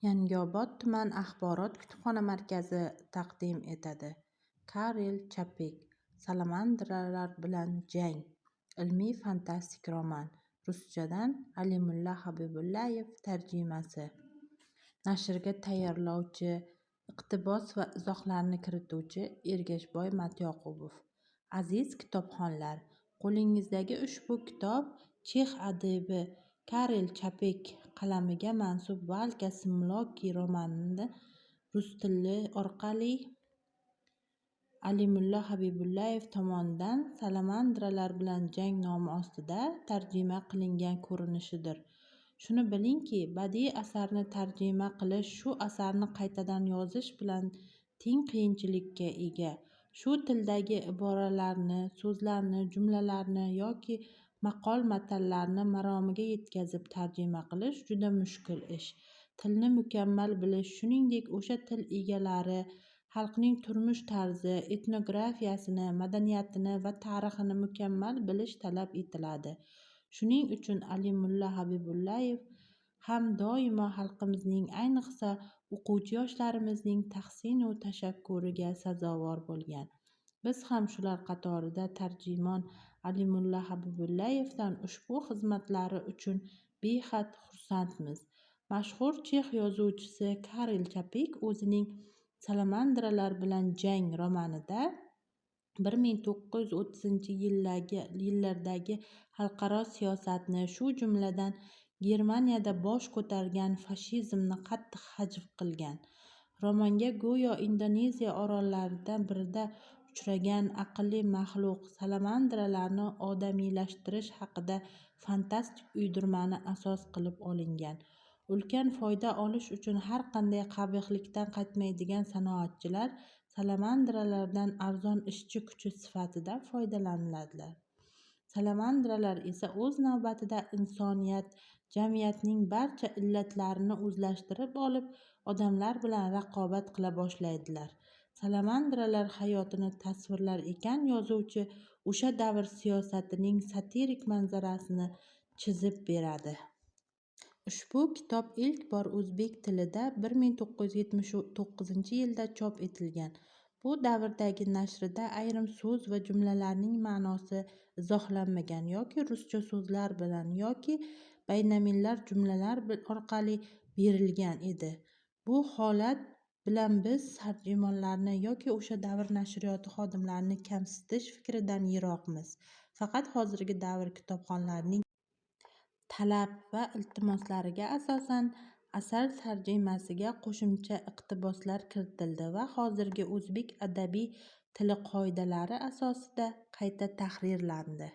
Yangiobod tuman axborot kutubxona markazi taqdim etadi. Karel Chapek "Salamandralar bilan jang" ilmiy-fantastik roman. Ruschadan Alimulla Habibullayev tarjimasi. Nashrga tayyorlovchi, iqtibos va izohlarni kirituvchi Ergashboy Matyoqubov. Aziz kitobxonlar, qo'lingizdagi ushbu kitob chex adibi Karel Chapek qalamiga mansub Valka Smolka romanini rus tili orqali Alimulla Habibullayev tomonidan "Salamandralar bilan jang" nomi ostida tarjima qilingan ko'rinishidir. Shuni bilingki, badiiy asarni tarjima qilish shu asarni qaytadan yozish bilan teng qiyinchilikka ega. Shu tildagi iboralarni, so'zlarni, jumlalarni yoki maqol-matallarni maromiga yetkazib tarjima qilish juda mushkul ish. Tilni mukammal bilish, shuningdek, o'sha til egalari xalqining turmush tarzi, etnografiyasini, madaniyatini va tarixini mukammal bilish talab etiladi. Shuning uchun Alimulla Habibullayev ham doimo xalqimizning, ayniqsa, o'quvchi yoshlarimizning tahsinu tashakkuriga sazovor bo'lgan. Biz ham shular qatorida tarjimon Alimulla Habibullayevdan ushbu xizmatlari uchun behad xursandmiz. Mashhur chex yozuvchisi Karel Chapek o'zining "Salamandralar bilan jang" romanida 1930 yillardagi xalqaro siyosatni, shu jumladan, Germaniyada bosh ko'targan fashizmni qattiq hajv qilgan. Romanga go'yo Indoneziya orollaridan birida uchragan aqlli maxluq – salamandralarni odamiylashtirish haqida fantastik uydirmani asos qilib olingan. Ulkan foyda olish uchun har qanday qabihlikdan qaytmaydigan sanoatchilar salamandralardan arzon ishchi kuchi sifatida foydalanadilar. Salamandralar esa o'z navbatida insoniyat jamiyatining barcha illatlarini o'zlashtirib olib, odamlar bilan raqobat qila boshlaydilar. Salamandralar hayotini tasvirlar ekan, yozuvchi o'sha davr siyosatining satirik manzarasini chizib beradi. Ushbu kitob ilk bor o'zbek tilida 1979-yilda chop etilgan. Bu davrdagi nashrida ayrim so'z va jumlalarning ma'nosi izohlanmagan yoki ruscha so'zlar bilan yoki baynalmilal jumlalar orqali berilgan edi. Bu holat bilan biz tarjimonlarni yoki o'sha davr nashriyoti xodimlarini kamsitish fikridan yiroqmiz. Faqat hozirgi davr kitobxonlarining talab va iltimoslariga asosan asar tarjimasiga qo'shimcha iqtiboslar kiritildi va hozirgi o'zbek adabiy tili qoidalari asosida qayta tahrirlandi.